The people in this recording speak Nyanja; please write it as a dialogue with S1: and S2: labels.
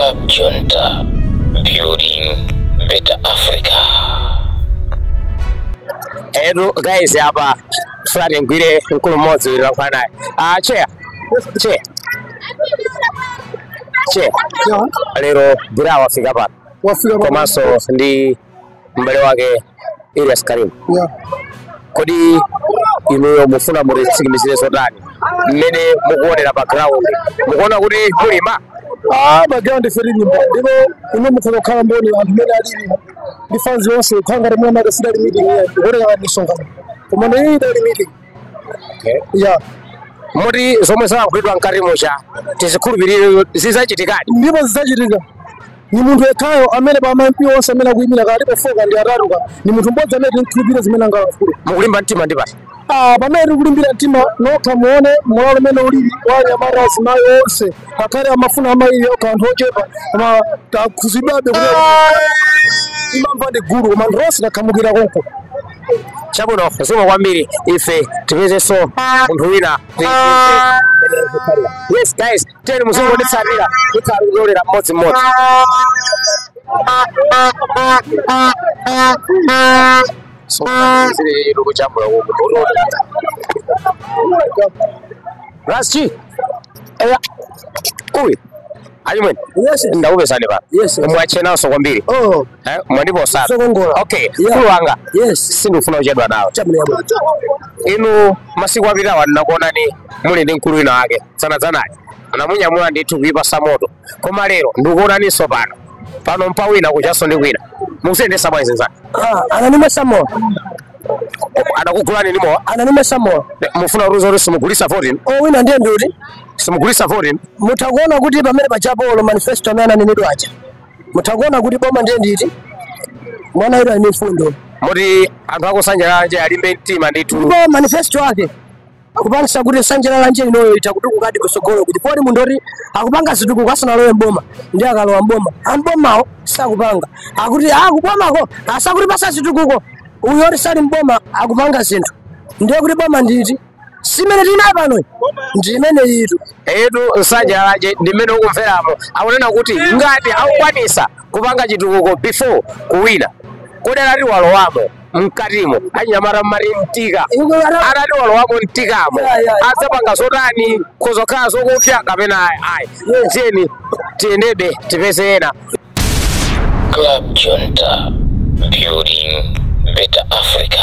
S1: Club Junta, building better Africa.
S2: Edu guys, apa fulani ngwire mkulu mmodzi ulilankhula naye. Ah, chair, chair, chair. Lero Bura wafika pano.
S3: Wafika.
S2: Komanso ndi m'bale wake Elias Karim.
S3: Yeah.
S2: Kodi inuyo mufuna mutitsimikizire zotani mmene mukuonera pa ground? Mukuona kuti mulima?
S3: Ah, pa ground ife tilimba, ndipo inu mukhoza kukhala mboni. Anthu mmene alili ndi fans yonse, kukhala ngati mwana ake sidali meeting iya, ikuoneka ngati misonkhano, koma ndi iyi idali meeting.
S2: Okay.
S3: Yeah.
S2: Moti zomwe zalankhulidwa mkati mucha tizikhulupirire zizachitikadi?
S3: Ndipo zidzachitika. Ni munthu yekhayo amene pa ma MP onse amene akuyimira, kalipo foka ndi atatu ka, ni munthu mmodzi amene tinkhulupirire zimene angalankhule.
S2: Mukulimba mtima ndi pati?
S3: Ah, pamene tikulimbira mtima, nokha muone morale umene ulili wa anyamata, azimayi onse, ngakhale amafuna amayi okha anthu ochepa, koma takhuzidwabe kuti imamva ndi gulu, koma anthu onse takhamukira konko.
S2: Chabwino, zikomo kwambiri. Ife tipezenso munthu wina. Yes guys, tiyeni muzingonditsatira, tikhala tikulolera mmodzimmodzi. So zili kuchambula uku. Raschi, eya, uyu achimwene.
S3: Yes.
S2: Ndakupezani pano.
S3: Yes.
S2: Mwachenanso kwambiri.
S3: Oh.
S2: Eh, mwandiposana.
S3: Zokongola.
S2: Okay.
S3: Yeah.
S2: Mkulu wanga,
S3: Yes.
S2: sindikufuna kuchedwa nawe.
S3: Chabwino.
S2: Inu masiku apitawa ndinakuonani muli ndi mkulu wina wake dzanadzanali, anamunyamula ndithu kuipasa moto, koma lero ndikuonaninso pano pano mpa wina kuchaso ndi kwina. Mukusiyendesa bwanji zinzanu?
S3: Ah, ananimwesa mowa.
S2: Anakugulani ndi mowa?
S3: Ananimwesa mowa.
S2: Mufuna kutiuza kuti simugulisa 14?
S3: Owina ndiye ndiuti?
S2: Simugulisa 14?
S3: Mutha kuona kuti pamene pachapo manifesto amene ananenedwa aja, mutha kuona kuti boma ndiye nditi mwana ilo ali mfundo.
S2: Moti anthu aku Nsanje Lalanje alimbe mtima ndithu?
S3: Ndipo manifesto ake akupangisa kuti Nsanje Lalanje inoyo itakutukukadi kusogolo, kuti poti munthu oti akupanga zitukuko asanalowe mboma, ndi akalowa mboma ambomawo sakupanga, akuti akubomako asakuti pasa zitukuko, uyo oti sali mboma akupanga zinthu, ndiye kuti boma nditi simene tinayi pano ndi imene itu.
S2: Etu, Nsanje Lalanje ndi mmene ukumveramo, akunena kuti ngati akukwanisa kupanga chitukuko before kuwina, kodi alati walowamo mkatimo, anyamata mmati mtika, atati walowamo mtikamo adzapanga zotani? Kuzokhala zokupya kapena ayi? Tiyeni tiyendebe tipeze ena.
S1: Club Junta, building better Africa.